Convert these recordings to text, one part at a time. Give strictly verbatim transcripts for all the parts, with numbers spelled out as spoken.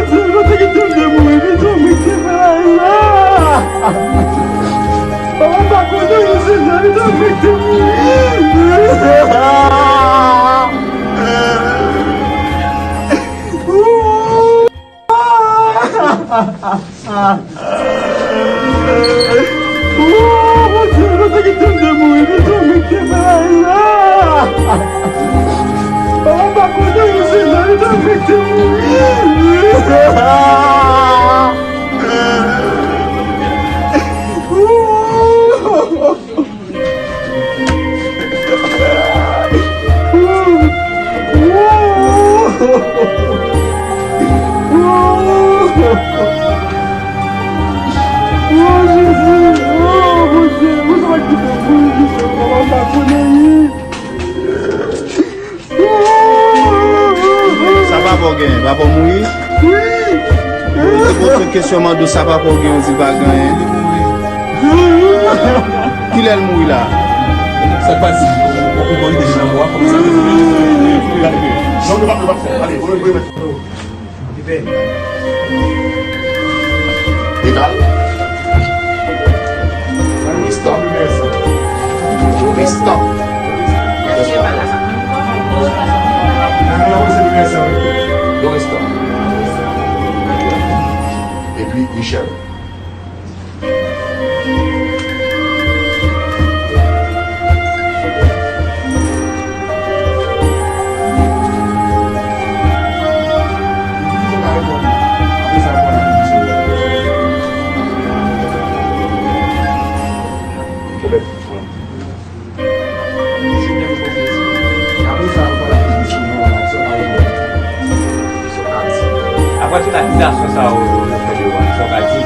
Senyè, nou te kite m te mouri, pito m te fè la. Papa m pa konnen, Senyè, pito m te mouri. Oh, Bondye, nou te kite m te mouri, pito m te fè la. Papa m pa konnen, Senyè, pito m te mouri. Sa papa w genyen? Papa w mouri? Wi. Ou poze kesyon, mande w sa papa w genyen, ou di l pa genyen. Kilè l mouri la? Sa k pase? Ou konn ide nan mwa kòm sa. Non, nou pa, nou pa fè. Ale, nou, nou, nou. Egal. Stop. Stop. Stop. Epi Michel. Apre tout akizasyon sa yo, yo fè de ou a, sa w ka di?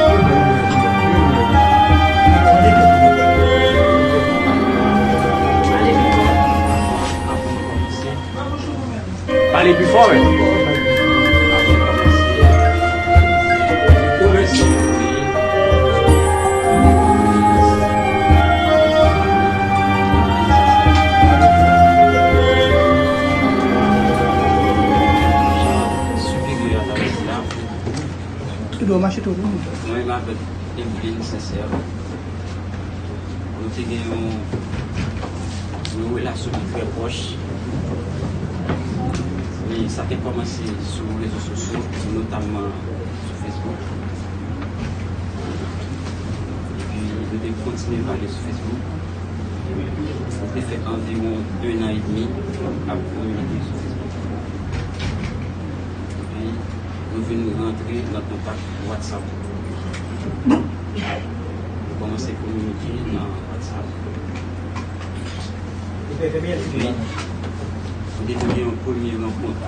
Pale pi fò, men. Siperye a ta di la. Mwen avèk Eveline Sincère, nou te gen yon, yon relasyon ki trè pwòch. E sa te kòmanse sou rezo sosyo, notamman sou Facebook. Epi nou te kontinye pale sou Facebook. Nou te fè anviwon en an edmi ap kominike sou Facebook. Epi nou vin rantre nan kontak WhatsApp. Nou kòmanse kominike nan WhatsApp. Epi, nou te gen yon premye rankont.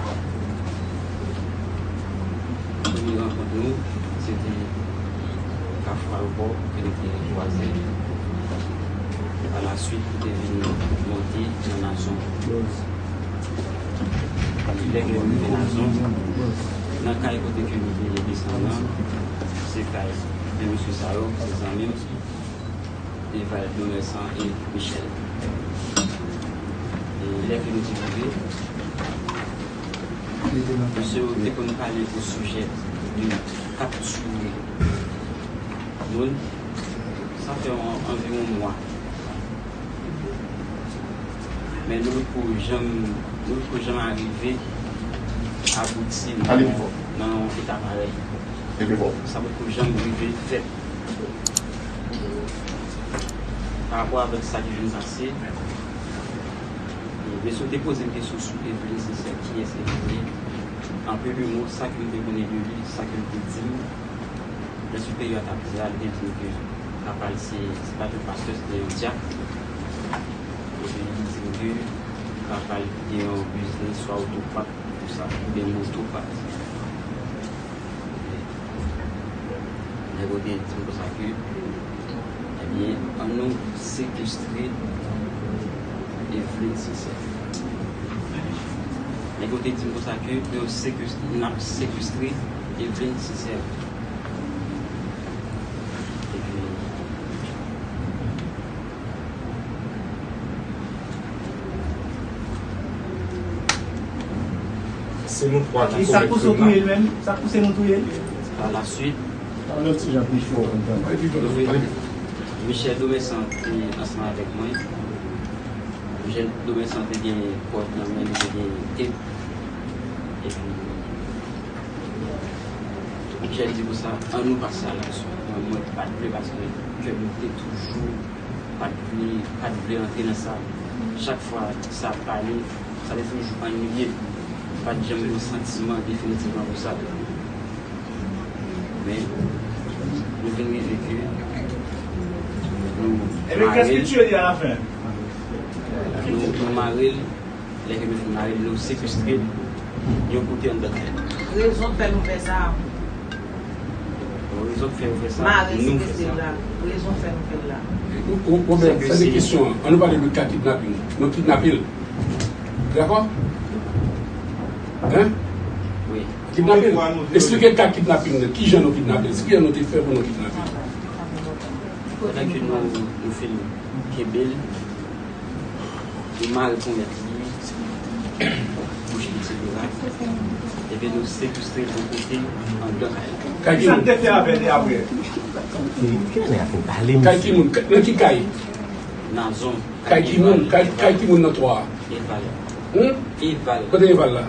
Premye rankont nou, se te Kafou Ayewopò, ke nou te kwaze. Pa la swit, nou te vin monte nan Nazon. Lè ke nou rive Nazon, nan kay kote ke nou te desann nan, se kay de mesye sa yo, se zanmi m, Eval, Donersan e Michel. E lè ke nou te rive, mesye yo te konn pale o sijè de kaptire moun. Sa fè an-, anviwon mwa. Men nou poko janm, nou poko janm arive abouti nan, nan yon eta parèy. Sa poko janm rive fèt. Pa rapò avèk sa ki vin pase, mesye yo te poze m kesyon sou Eveline Sincère, kiyès Eveline ye. An pli de mo, sa ke m te konnen de li, sa ke l te di m, lè siperyè a t ap di a, li te di m ke papa l se, se pa t yon pastè, se te yon dyak. Epi li di m ke papa l te gen yon biznis, swa otopat, tout sa, oubyen motopat. Nèg yo te di m konsa ke, ebyen, ann nou sekestre Eveline Sincère. Nèg yo te di m konsa ke yo sekestre, n ap sekestre Eveline Sincère. Epi, Se nou twa ki komèt krim nan. E sa k pouse w touye l menm? Sa k pouse nou touye l? Par la suite, Pale yon ti jan pi fò konsa. Michel Domensan te ansanm avèk mwen. Michel Domensan te gen kòd nan men li, te gen tep. Epi, Michel di konsa, "Ann nou pase a laksyon." Mwen, mwen pa t vle paske kè m te toujou pa t vle, pa t vle antre nan sa. Chak fwa sa ap pale, sa te toujou annuiye m. Pa t janm gen yon santiman definitivman pou sa. Men, nou vin rive ke nou mare l. Ebyen, kiyès ki tiye li alafen? Nou, nou mare l. Lè ke nou fin mare l, nou sekestre l yon kote anndan kay la. Rezon k fè nou fè sa? Bon, rezon k fè nou fè sa, mare l, nou fè sekestre l la. Rezon k fè nou fè l la. Ou, ou, Robert, sa se kesyon an. Ann nou pale de ka kidnaping. Nou kidnape l. Dakò? Hein? Wi. Kidnape l. Eksplike ka kidnaping nan. Kijan nou kidnape l? Kijan nou te fè pou nou kidnape l? Pandan ke nou, nou fin kenbe l, nou mare ponyèt li, bouch li, etsetera. Epi nou sekestre l yon kote anndan kay la. Kay ki moun? Kisa n te fè avè li apre? Kay ki moun? Nan ki kay? Nazon. Kay ki moun? Kay, kay ki moun nan twa a? Eval. Hmm? Eval. Kote Eval la?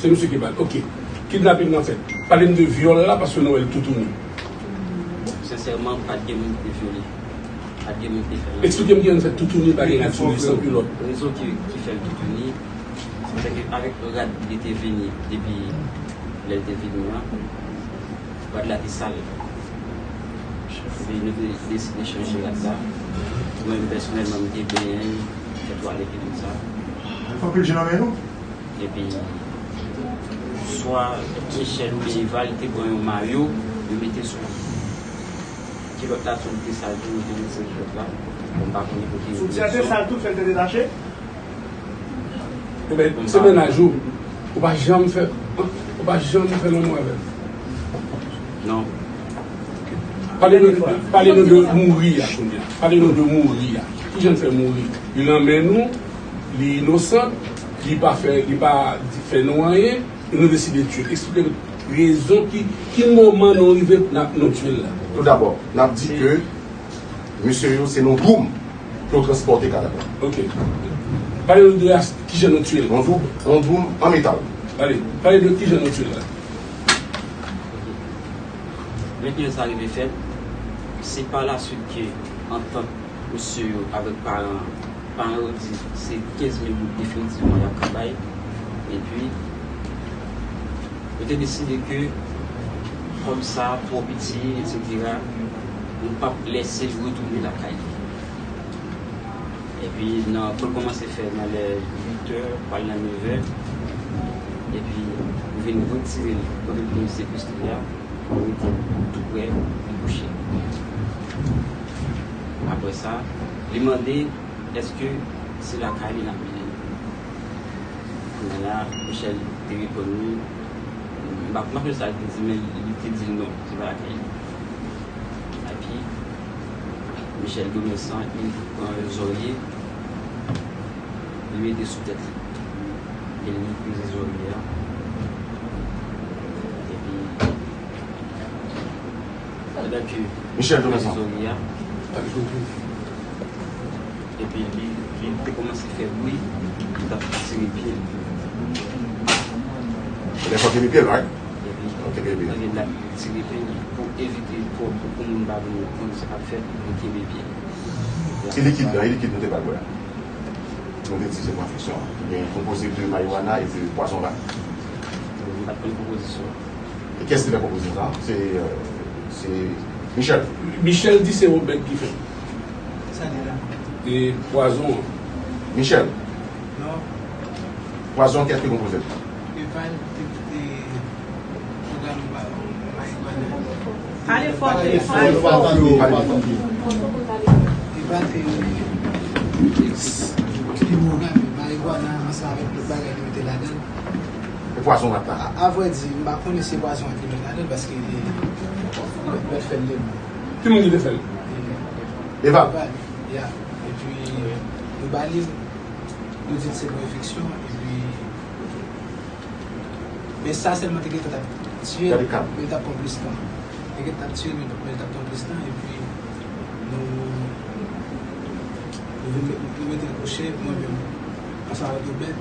Se misye ki Eval. Ok. Kidnaping nan fèt. Pale m de vyòl la, paske nou wè l toutouni. Sensèman, pa t gen moun ki te vyole. Pa t gen moun ki te fè anyen. Eksplike m kijan l fè toutouni, pa gen rad sou li, san kilòt. Rezon ki, ki fè l toutouni, se ke avèk rad li te vini depi lè l te vini an, rad la te sal. Epi nou te deside chanje rad la. Mwen menm pèsonèlman, m te benyen, fè twalèt e tout sa. Fè anpil je nan men nou. Epi, swa Michel oubyen Eval te pran yon mayo, yo mete sou li. Kilòt la tou li te sal tou, yo te retire kilòt la. Bon, m pa konnen kote yo mete l. Soutyen an te sal tou, fè l te detache? Ebyen, se mennaj ou. Ou pa janm fè, ou pa janm fè lanmou avè l. Non. Pale nou de, pale nou de mouri a kounye a. Pale nou de mouri a. Kijan l fè mouri? Li nan men nou, li inosan, li pa fè, li pa fè nou anyen, e nou deside tiye l. Eksplike nou rezon ki, ki moman nou rive n ap, nou tiye l la. Toudabò, n ap di ke mesye yo se nan yon dwoum pou yo transpòte kadav la. Ok. Pale nou de as-, kijan nou tiye l. Yon dwoum, yon dwoum an metal. Ale, pale de kijan nou tiye l la. Men kijan sa rive fèt, se pa la suit ke antant mesye yo avèk paran, paran yo di se kenz mil goud definitivman y ap ka bay. Epi, yo te deside ke kòb sa twò piti, etsetera, nou p ap lèse l retounen lakay li. Epi, nan, pou l kòmanse fè nan lè uit è, pral nan nevè. Epi, nou vin retire l kote nou te sekestre a, nou mete l tou prè yon kouche. Apre sa, li mande èske se lakay li n ap mennen l. Kounye a la, Michel te reponn li, m pa, m pa sonje sa l te di, men li te di l non, se pa lakay li. Epi, Michel Domensan, li pran zòrye, li mete sou tèt li. E li peze zòrye a. Epi, pandan ke Michel Domensan. Zòrye a. Epi li, li te kòmanse fè bri, li t ap tire pye l. Ou te fè kenbe pye l, right? Epi, ok, kenbe. Pandan l ap tire pye l, pou evite pou, pou, pou moun pa vin konn sa k ap fèt, li kenbe pye l. E likid la, e likid nou te ba l bwè a? Nou te di se pou enfeksyon an. Li konpoze de marijuana e de pwazon rat. M pa t konn konpozisyon an. E kiyès ki fè konpozisyon sa? Se, euh, se Michel. Michel di se Robert ki fè. Sa li la? E pwazon an. Michel. Non. Pwazon an, kiyès ki konpoze l? Eval te kite pwogram marijuana. Pale fò, pale fò. Eval te, te pwograme marijuana ansanm avèk lòt bagay li mete ladan l. E pwazon rat la? A, avrèdi, m pa konnen si se pwazon rat li met ladan l paske li, lòt, lòt fè l de mwa. Ki moun ki te fè l? Eval. Eval, ya. Epi, yo ba li, yo di l se pou enfeksyon, epi Men sa sèlman te gentan t ap tiye l, men l t ap pran plis tan. Te gentan t ap tiye l, men l t ap pran plis tan, epi nou, nou vin met, nou mete l kouche, mwen menm, ansanm avèk Obed,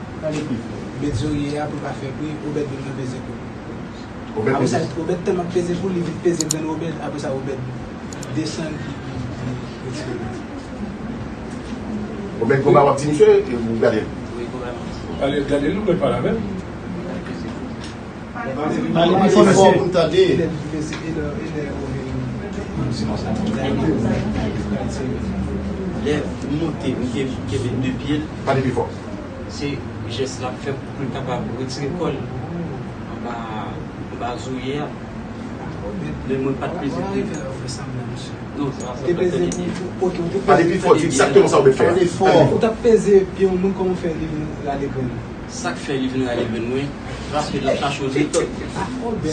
Obed Zorye a pou l pa fè bri, Obed vin nan peze kou. Apre sa, Obed tèlman peze kou l, li vin peze grenn Obed, apre sa, Obed desann, li, li, li retire l. Obed Konba w ap di misye, ou gade l? Wi, Konba. Ale, gade l, ou mèt pale avè l. Pale pi fò, mesye. Lè m monte, m ke-, kenbe de pye l. Pale pi fò. Se jès l ap fè pou l kapab retire kò l anba, anba zorye a. Men mwen pa t peze pou. Non, sa, sa pa t peze pou. Pale pi fò, di egzakteman sa w vle fè. Pale fò. Ou t ap peze pye yon moun, kòman w fè li vin rale grenn ou? Sa k fè li vin rale grenn mwen, paske l ap chache yon metòd.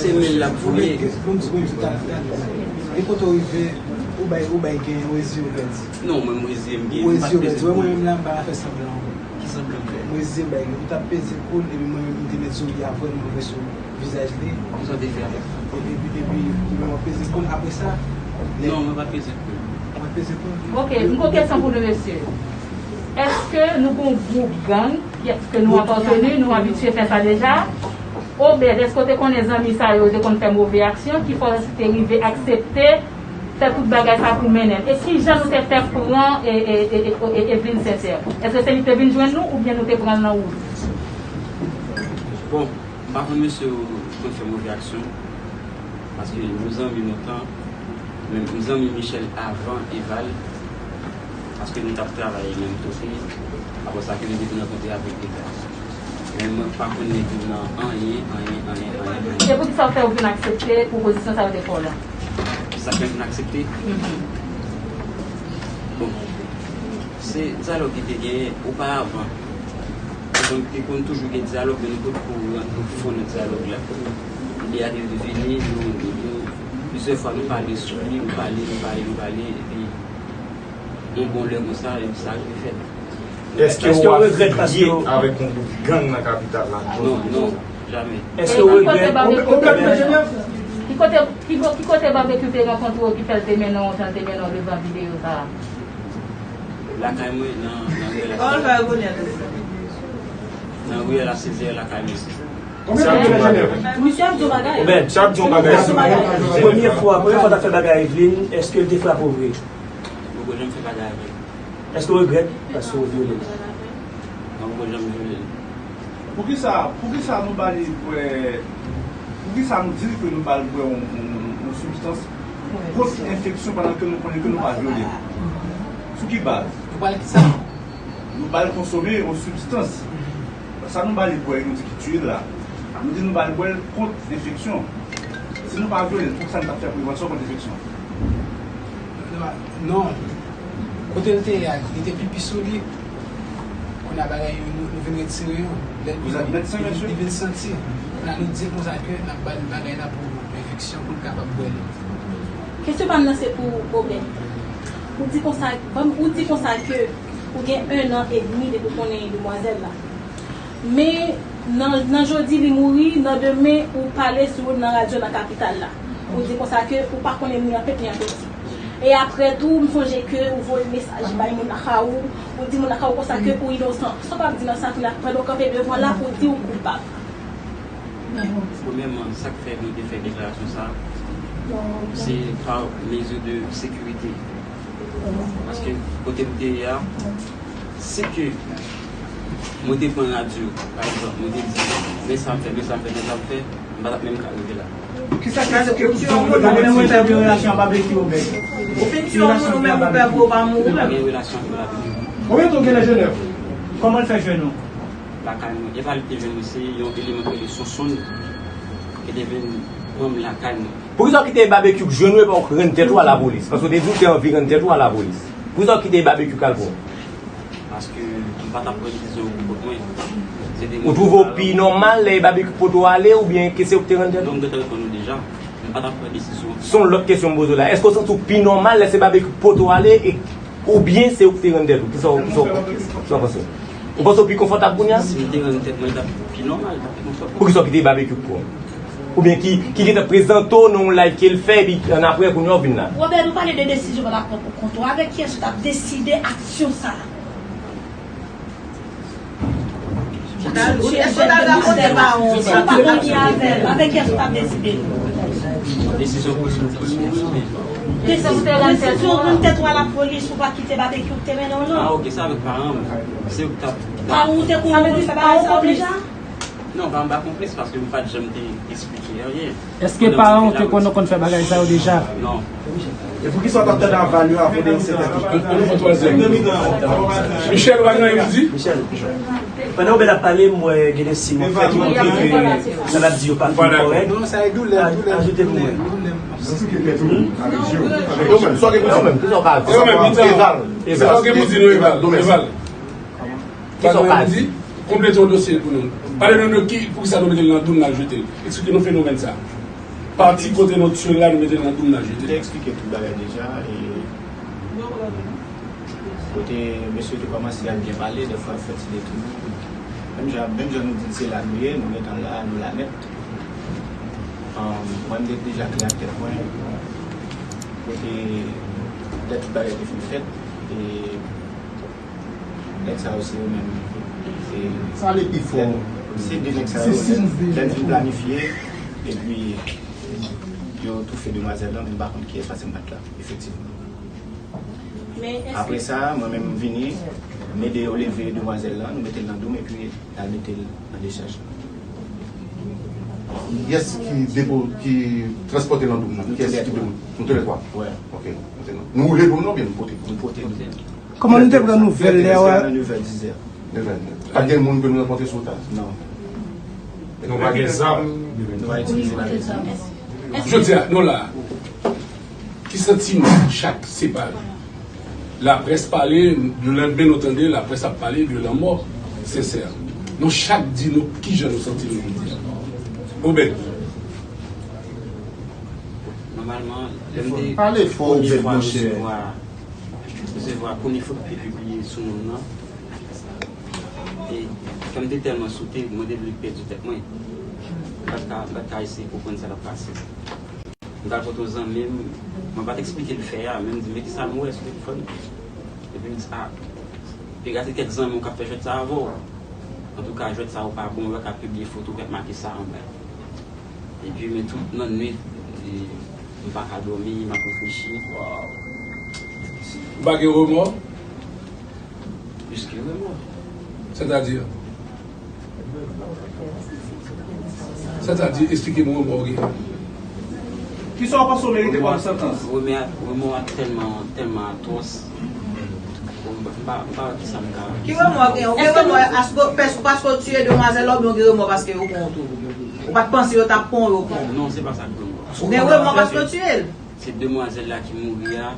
Se men l ap voye. Bon, bon, bon, ta, ta, e kote w rive, ou bay, ou bay gen, ou ezye, ou pèdi. Non, mwen, mwen ezye, m gen, m pa t peze. Ou ezye, ou pèdi. Wè, mwen menm la, m pa ka fè sanblan ankò. Ki sanblan m fè? Mwen ezye, m bay gen. Ou t ap peze kou l, epi mwen menm, m te met zouri a vrèman vre sou vizaj li. Kisa w te fè avè l? Epi, epi, epi, mwen peze kou l. Apre sa, lè... Non, mwen pa t peze kou l. Ou pa t peze kou l? Ok, m gon kesyon pou nou, mesye. Èske nou gon gwoup gang ke nou apateni, nou abitye fè sa deja? Obed, èske w te konnen zanmi sa yo te konn fè move aksyon ki fè w te rive aksepte fè tout bagay sa pou mennen l? E kijan nou te fè pran e, e, e, e, e Evelyne Sincère? Èske se li ki te vin jwenn nou oubyen nou te pran l nan wout? Bon, m pa konn mesye yo konn fè move aksyon, paske nou zanmi lontan, men m zanmi Michel avan Eval, paske nou t ap travay menm kote, apre sa ke nou te vin rankontre avèk Eval. Men mwen pa konn nèg yo nan anyen, anyen, anyen, anyen, anyen. E poukisa w fè w vin aksepte pwopozisyon sa yo te fè w la? Sa k fè m vin aksepte? Mhm. Bon, se dyalòg ki te genyen oparavan. Donk, te konn toujou gen dyalòg, men nou potko rantre nan fon nan dyalòg la. Lè a te vini, nou, nou, nou, plizyè fwa nou pale sou li, nou pale, nou pale, nou pale, epi yon bon lè konsa, epi sa rive fèt. Èske w ap filiye avèk yon gwoup gang nan kapital la? Non, non, jamè. Èske w regrèt? Ki kote Babekyou te, ki kote, ki ko-, ki kote Babekyou te rankontre w ki fè l te mennen w jan l te mennen w devan videyo sa a? Lakay mwen, nan, nan riyèl a Sezè. Nan riyèl a Sezè, lakay mwen. Misye ap di yon bagay. Obed, misye ap di yon bagay. Premye fwa, premye fwa w t ap fè bagay Evelyne, èske l te frape w vre? Mwen poko janm fè bagay avè l. Èske w regrèt paske w vyole l? Non, mwen poko janm vyole l. Poukisa, poukisa nou ba li bwè, poukisa nou di l ke nou ba l bwè yon, yon, yon, yon sibstans kont enfeksyon pandan ke nou konnen ke nou pa vyole l? Sou ki baz? Nou ba l kisa? Nou ba l konsome yon sibstans. Sa nou ba li bwè, nou di ki tiye l la. Nou di nou ba l bwè l kont enfeksyon. Si nou pa vyole l, poukisa nou t ap fè prevansyon kont enfeksyon? Non. Kote l te ye a, li te pipi sou li. Kounye a bagay yo, nou, nou vin retire yo. Lè l pipi, li vin, li vin santi. Kounye a nou di l konsa ke n ap ba l bagay la pou enfeksyon, pou l kapab bwè li. Kesyon pa m nan se pou Obed. Ou di konsa, ban m, ou di konsa ke ou gen en an edmi depi w konnen demwazèl la. Men nan, nan jodi li mouri, nan demen ou pale sou nan radyo nan kapital la. Ou di konsa ke ou pa konnen ni an pet ni an peti. E apre tou, m sonje ke ou voye mesaj bay moun lakay ou, ou di moun lakay ou konsa ke ou inosan. Sa w p ap di nan sa kounye a, pandan w kanpe devan la pou w di ou koupab? Premyèman, sa k fè nou te fè deklarasyon sa a, se pa mezi de sekirite. Paske kote m te ye a, si ke mwen te pran radyo, pa egzanp, mwen te di, men sa m fè, men sa m fè, men sa m fè, m pa t ap menm ka rive la. Kisa k esplike pou zòn yo pa menm relasyon ak Babekyou, Obed? Ou fin tiye yon moun ou menm ou pè pou ou pa mouri menm. Pa gen relasyon ak Babekyou. Konbyen tan w gen nan Jenèv? Kòman l fè jwenn ou? Lakay mwen. E pa li ki te jwenn mwen, se yon eleman ki rele Sonsonn ki te vin pran m lakay mwen. Poukisa w kite Babekyou k jwenn ou epi w rann tèt ou a lapolis? Paske w te di w te anvi rann tèt ou a lapolis. Poukisa w kite Babekyou k al pran w? Paske m pa t ap pran desizyon yo pou kont mwen. Se te... Ou twouve w pi nòmal lè e Babekyou k pote w ale oubyen ke se ou k te rann tèt ou? Non, m gentan reponn ou deja. M pa t ap pran desizyon. Se yon lòt kesyon m poze w la. Èske w santi w pi nòmal lè se Babekyou k pote w ale e, oubyen se ou k te rann tèt ou? Kisa w, kisa w, kisa w panse? Ou panse w pi konfòtab kounye a? Si m te rann tèt mwen, li t ap pi Nòmal, pa gen pwoblèm. Poukisa w kite Babekyou pran w? Oubyen ki, ki gentan prezante w nan yon live ke l fè, epi annapre, kounye a w vin la? Robert, nou pale de desizyon w ap pran pou kont ou. Avèk kiyès ou t ap deside aksyon sa a? Èske w t al rakonte paran w sa? Ou pa konn avè l. Avèk kiyès ou t ap deside? Desizyon polis, polis, polis. Desizyon, desizyon rann tèt ou a lapolis pou pa kite Babekyou te mennen w nan. Ah, ok, se avèk paran m. Se yo ki t ap... Paran w te konn fè bagay sa yo deja? Non, pa, m pa konplis paske m pa t janm te esplike anyen. Èske paran w te konn, konn fè bagay sa yo deja? Non. E poukisa w t ap tande aval yo avan de yon sèten tan? An nou fè twazyèm. Michel, ou pa gen anyen pou di? Michel, pandan Obed ap pale, m wè gen de siy m ap fè ki montre ke sa l ap di yo pa fin kòrèk. Non, sa e doulè, doulè. Ajoute pou mwen. Yo menm, sa w gen pou di? Yo menm, kisa w ka di? Yo menm, kisa w gen pou di nou, Eval? Eval. Kisa w ka di? Konplete yon dosye pou nou. Pale nou de ki, poukisa nou mete l nan doum, n al jete l. Eksplike nou fenomèn sa. Pati kote nou tire l la, nou mete l nan doum, n al jete l. Te eksplike tout bagay deja, e kote mesye te kòmanse ap byen pale, dèfwa l fè ti detounman. Menm jan, menm jan nou di l se la nou ye, nou gentan la, nou la nèt. Mwen, m te deja klè ak tèt mwen, kote lè tout bagay te fin fèt, e nèg sa yo se yo menm. Se, sa ale pi fò. Se de nèg sa yo, lè n fin planifye, epi yo toufe demwazèl lan, m pa konn kiyès, paske m pa t la, efektivman. Apre sa, mwen menm, m vini, m ede yo leve demwazèl lan, nou mete l nan doum, epi n al mete l nan dechaj. Kiyès ki depo, ki transpòte l nan doum nan? Kiyès ki depo? Nou toulètwa? Wè. Ok. Nou woule pou nou oubyen nou pote? Nou pote nou. Kòman nou te pran nouvèl lè a? Nan nevè, dizè. Nevè. Pa t gen moun ke nou rankontre sou wout la? Non. Nou pa gen zam. Nou pa itilize la. Jodi a, nou la. Ki santiman chak separe? Laprès pale, lelandmen nou tande laprès ap pale de lanmò Sensè. Nou chak di nou kijan nou santi nou jodi a. Obed. Nòmalman, lè m te... Pale fò, Obed, monchè. Resevwa, resevwa premye foto ki pibliye sou moun nan. E kè m te tèlman sote, mwen te vle pèdi tèt mwen. M pa t ka, m pa t ka eseye konprann sa k ap pase. M t al kote yon zanmi m, mwen pa t eksplike l fè a, men m di, "Men kisa m wè sou telefòn?" Epi m di, "A, piga se kèk zanmi w k ap fè jwèt sa avè w. Antouka, jwèt sa yo pa bon, yo pa ka pibliye foto w k ap make sa anba." Epi, men tout lannwit, e, m pa ka dòmi, m ap reflechi. Ou pa gen remò? Plis ke remò. Sètadi? Sètadi, eksplike m remò w gen. Kisa w panse w merite kòm santans? Remò a, remò a tèlman, tèlman atwòs. Bon, m pa, m pa wè kisa m ka... Ki remò w gen? Ou gen remò paske, paske w tiye demwazèl la oubyen w gen remò paske yo pran w tou? Ou pa t panse yo t ap pran w, yo pran w? Non, se pa sa k remò. Ou gen remò paske w tiye l? Se demwazèl la ki mouri a,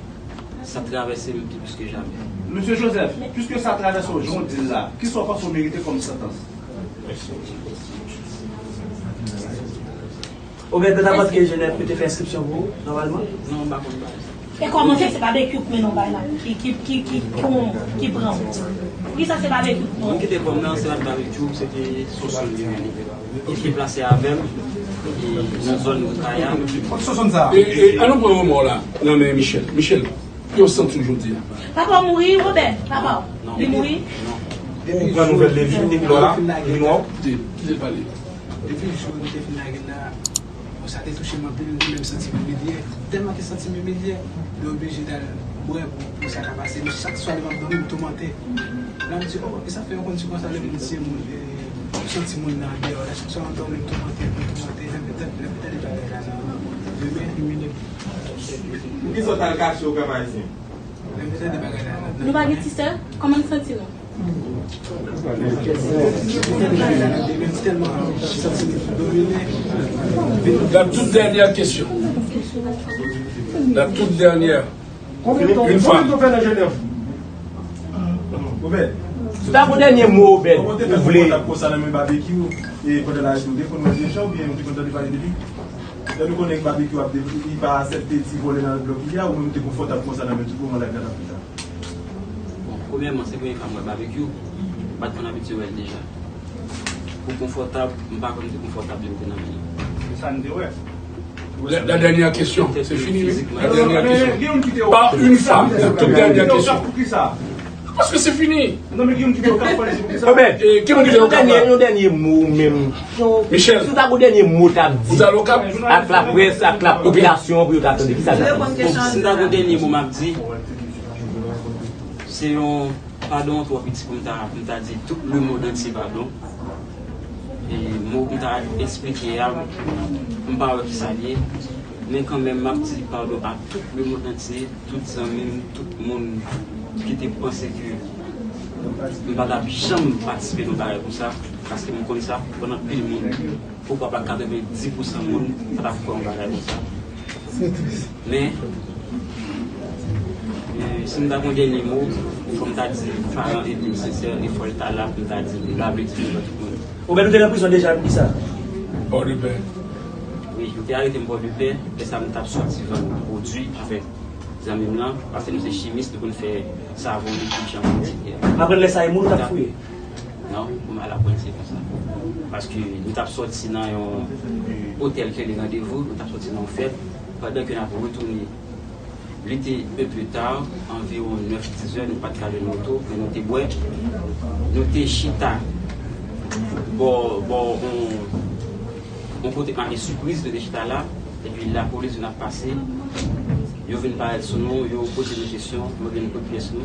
sa travèse m pi plis ke jamè. Mesye Joseph, piske sa travèse w, jan w di l la, kisa w panse w merite kòm santans? Obed, nan apant ke Jenèf, yo te fè enskripsyon pou ou, nòmalman? Non, m pa konn bagay sa. E kòman fè se Babekyou k mennen w bay la, ki, ki, ki, ki, ki, ki pran w? Poukisa se Babekyou k pran w? Moun ki te pran m nan, se pa t Babekyou, se te Sonson li menm. Li deplase avè m, e, nan zòn Wout Kay a. Kot Sonson sa? E, e, an nou pran remò la nan men Michel. Michel, ki w santi w jodi a? Papa w mouri, Robert, papa w. Non. Li mouri? Non. Ou pran nouvèl de li, li lò la, li nwa w? Kite, kite l pale. Depi jou li te fin lage l la, bon, sa te touche m anpil, m te menm santi m imilye. Tèlman te santi m imilye, m te oblije t al bwè pou, pou sa ka pase. Men chak swa lè m ap dòmi, m toumante. La m di, "Oh, e sa fè yo konn di konsa lè moun tiye moun, e, ou santi moun nan andeyò la?" Chak swa m ap dòmi, m toumante, m toumante. Lè m te, lè m te tande bagay la nan demen, li mine. Poukisa w t al kache w, Pèp Ayisyen? Lè m te tande bagay la nan... Nou pa gen ti sè? Kòman n santi nou? La toute dernière question. La toute dernière. Une femme. Obed. Sa pou dènye mo, Obed, ou vle. Kòman w te fè kontak konsa nan men Babekyou, e pandan l arete w, ou te konn wè deja oubyen ou te konn tande pale de li? Lè nou konnen Babekyou ap de-, li pa aksepte ti vòlè nan blòk li a, ou menm ou te konfòtab konsa nan men tout moman live la t ap fèt la? Bon, premyèman, se premye fwa m wè Babekyou. M pa t konn abitye wè l deja. Ou konfòtab, m pa konn te konfòtab lè m te nan men l. Se sa n te wè. La, la dernière question, c'est fini, oui. La dernière question. Pas une femme, c'est toute dernière question. Parce que c'est fini. Non, men ki moun ki te okap pale, se pou ki sa? Eh, ki moun ki te okap la? Yon dènye mo menm. Michel. Si w ta gon dènye mo w t ap di Ou ta lokap? ak laprès, ak lapopilasyon pou yo ta tande, ki sa w t ap di? Si m ta gon dènye mo m ap di, se yon padon twò piti pou m ta, pou m ta di tout lemonn antye padon. E mo pou m ta eksplike a, m pa wè ki sa l ye. Men kanmenm, m ap di padon a tout lemonn antye, tout zanmi m, tout moun ki te panse ke m pa t ap janm patisipe nan bagay konsa, paske m konn sa, konn anpil moun, poukwa pa katrevendis pousan moun pa t ap kwè yon bagay konsa. Men, e, si m ta gon dènye mo, fò m ta di paran Evelyn Sincère, e fò l ta la pou m ta di, l ap di nou tout moun. Ou menm nou te nan prizon deja, ki sa? Pòdepè. Wi, yo te arete m Pòdepè, lè sa m t ap sòti vann pwodui avèk zanmi m lan, paske nou se chimis, nou konn fè savon, likid, chanpwon, etsetera. Apre lè sa, e moun ou t ap fouye? Non, m al aprann se konsa. Paske nou t ap sòti nan yon otèl Kelly Randevou, nou t ap sòti nan yon fèt, pandan ke n ap retounen. Li te un peu tard, anviwon nèf, diz è, nou pa t ka jwenn moto, men nou te bwè. Nou te chita bò, bò, yon, yon kote k make Sipriz, nou te chita la, epi lapolis vin ap pase. Yo vin parèt sou nou, yo poze nou kesyon, yo vin pot pyès nou.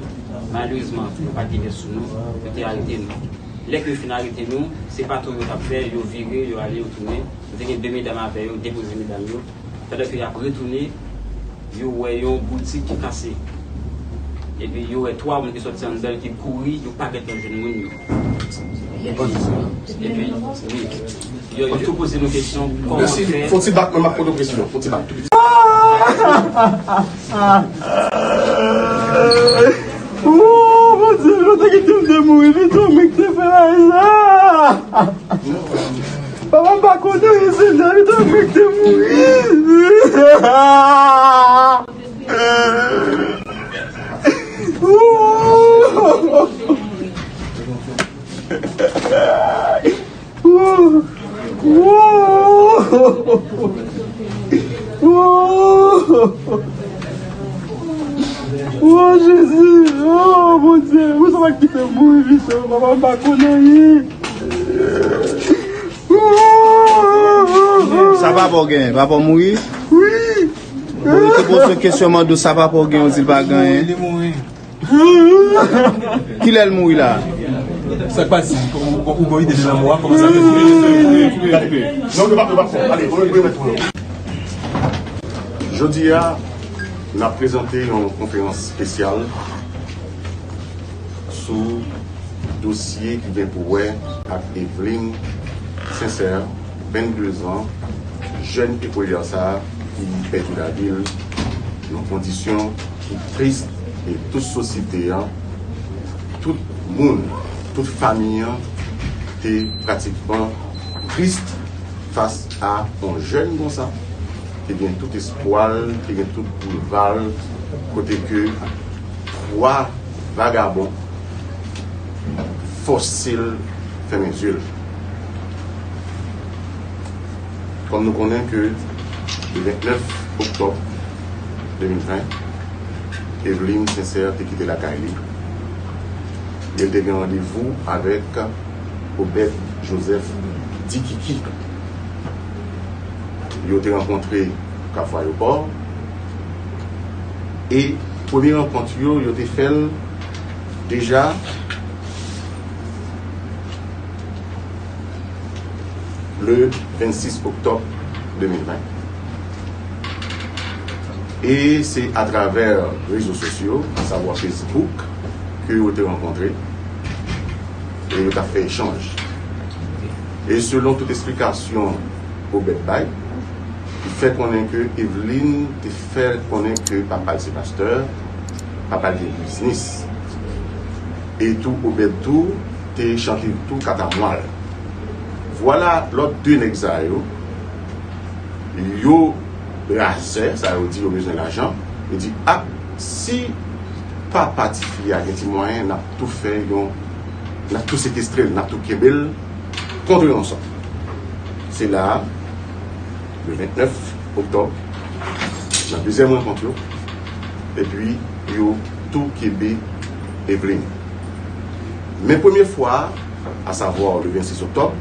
Malerezman, yo pa t gen pyès sou nou, yo te arete nou. Lè ke yo fin arete nou, se patwouy yo t ap fè, yo vire, yo ale, yo tounen. Nou te gen de medam avè yo, depoze medam yo. Pandan ke y ap retounen, yo wè yon boutik ki kase. Epi yo wè twa moun ki sòti anndan l ki kouri, yo pa gentan jwenn moun yo. Epi, epi, wi. Yo, yo tou poze nou kesyon, kòman fè. Fon ti bak, mwen m ap poze w kesyon. Fon ti bak. Oh, Bondye, nou te kite m te mouri, pito mwen ki te fè bagay sa. Papa m pa konnen, Senyè, pito mwen ki te mouri. Oh, Jezi, oh, Bondye, ou sa pa kite m mouri, pito, papa m pa konnen anyen. Sa papa w genyen? Papa w mouri? Wi. Bon, yo te poze w kesyon, mande w sa papa w genyen, w di l pa genyen. Kilè l mouri la? Sa k pase? Ou bon ide de lanmò a, kòman sa fè? Non, nou pa, nou pa fè. Ale, nou remèt pou nou. Jodi a, n ap prezante yon konferans espesyal sou dosye ki gen pou wè ak Evelyn Sincère, vennde zan, jèn ekolyè sa a ki pèdi lavi l nan kondisyon ki tris, e tout sosyete an, tout moun, tout fanmi an te pratikman tris fas a yon jèn konsa ki gen tout espwa l, ki gen tout boulva l, kote ke twa vagabon fòse l fèmen zye l. Kòm nou konnen ke le vennèf oktòb de mil ven, Evelyn Sincère te kite lakay li. E l te gen randevou avèk Obed Joseph Dikiki. Yo te rankontre Kafou Ayewopò. E premye rankont yo, yo te fè l deja le vennsis oktòb de mil ven. E se atravè rezo sosyo, asavwa Facebook, ke yo te rankontre e yo t ap fè echanj. E selon tout esplikasyon Obed bay, li fè konnen ke Evelyn te fè konnen ke papa l se pastè, papa l gen biznis. E tou Obed tou te chante tou katamwal. Vwala lòt de nèg sa yo, yo razè, sa yo di yo bezwen lajan, yo di, a, si papa tifi a gen ti mwayen, n ap tou fè yon, n ap tou sekestre l, n ap tou kenbe l, Rankontre yo ansanm. Se la a, le vennèf oktòb, nan dezyèm rankont yo, epi yo tou kenbe Eveline. Men premye fwa a, asavwa le vennsis oktòb,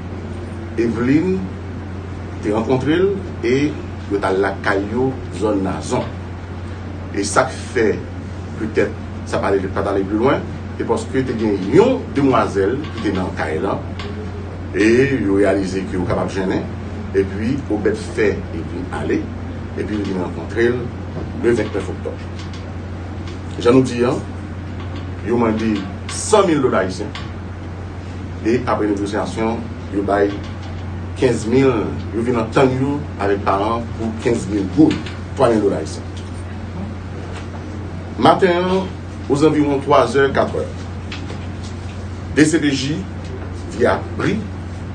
Eveline te rankontre l e yo t al lakay yo, zòn Nazon. E sa k fè petèt sa pa ale, pa t ale pi lwen, se paske te gen yon demwazèl ki te nan kay lan, e yo reyalize ke yo kapab jennen, epi Obed fè Eveline ale, epi yo vin rankontre l le vennèf oktòb. Jan nou di an, yo mande san mil dola ayisyen, e apre negosyasyon, yo bay kenz mil, yo vin antann yo avèk paran pou kenz mil goud, twa mil dola ayisyen. Maten an, ozanviwon twa zè, kat è, D C P J, via bri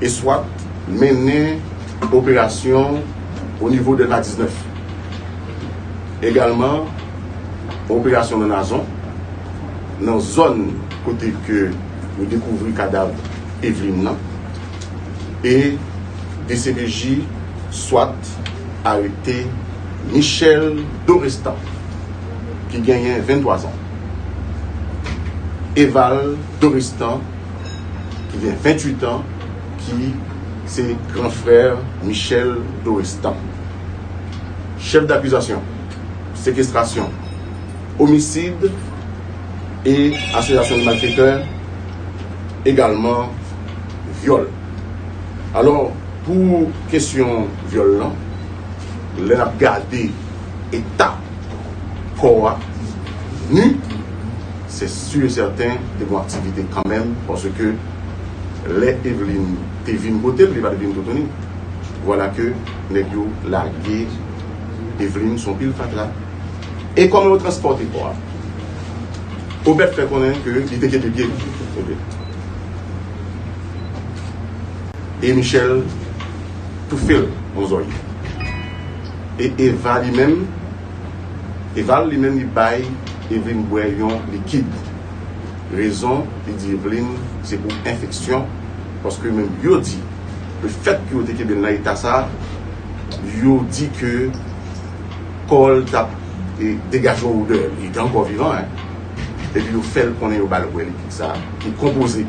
e swat, mennen operasyon o nivo Dèlma diznèf. Egalman, operasyon nan Nazon, nan zòn kote ke yo dekouvri kadav Eveline nan, e D C P J swat arete Michel Dorestan, ki genyen venntwa zan. Eval Dorestan, ki gen venntuit an, ki se gran frè Michel Dorestan. Chèf dakizasyon, sekestrasyon, omisid e asosyasyon de malfetè, egalman vyòl. Alò, pou kesyon vyòl lan, lè n ap gade eta kò a, ni, se si e sèten te gen yon aktivite kanmenm, paske lè Eveline te vin kote l, li pa t vin toutouni. Vwala ke nèg yo lage Eveline sou yon pil fatra. E kòman yo transpòte kò a? Obed fè konnen ke li te kenbe pye li. Ok. E Michel toufe l yon zòrye. E Eva li menm, Eval li menm li bay Eveline bwè yon likid. Rezon, li di Eveline se pou enfeksyon, paske menm yo di, lefètke yo te kenbe l nan eta sa, yo di ke kò l t ap, e, degaje yon odè, li te ankò vivan, en. Epi yo fè l konnen yo ba l bwè likid sa, ki konpoze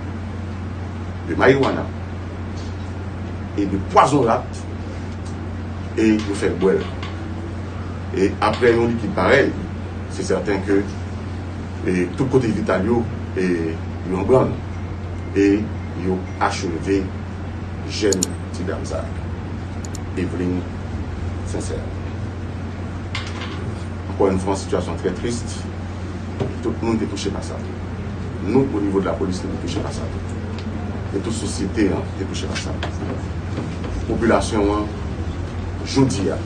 de marijuana e de pwazon rat, e yo fè l bwè l. E apre yon likid parèy, se sèten ke, e, tout kote vital yo, e, yo an branl, e yo acheve jèn ti dam sa, Eveline Sincère. Ankò yon fwa, yon sitiyasyon trè tris. Tout moun te touche pa sa. Nou, o nivo de lapolis, nou te touche pa sa. E tout sosyete an te touche pa sa. Popilasyon an, jodi a,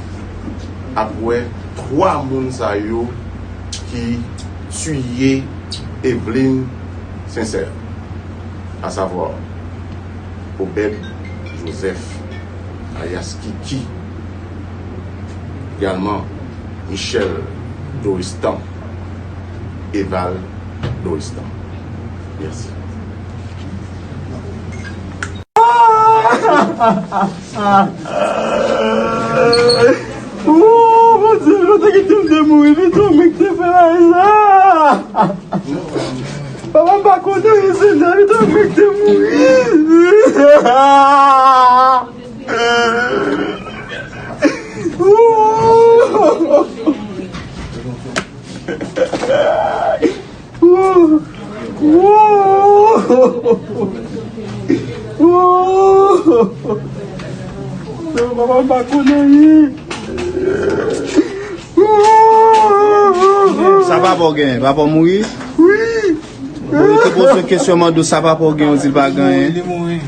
ap wè twa moun sa yo ki tiye Eveline Sincère, asavwa Obed Joseph, alyas Kiki, egalman Michel Doristan, Eval Doristan. Mèsi. Oh, Bondye, nou te kite m te mouri, li tou mwen ki te fè bagay sa. Papa m pa konnen anyen, Senyè, li tou mwen ki te mouri. Papa m pa konnen anyen. Sa papa w genyen? Papa w mouri? Wi. Bon, yo te poze w kesyon, mande w sa papa w genyen, w di l pa genyen. Li mouri.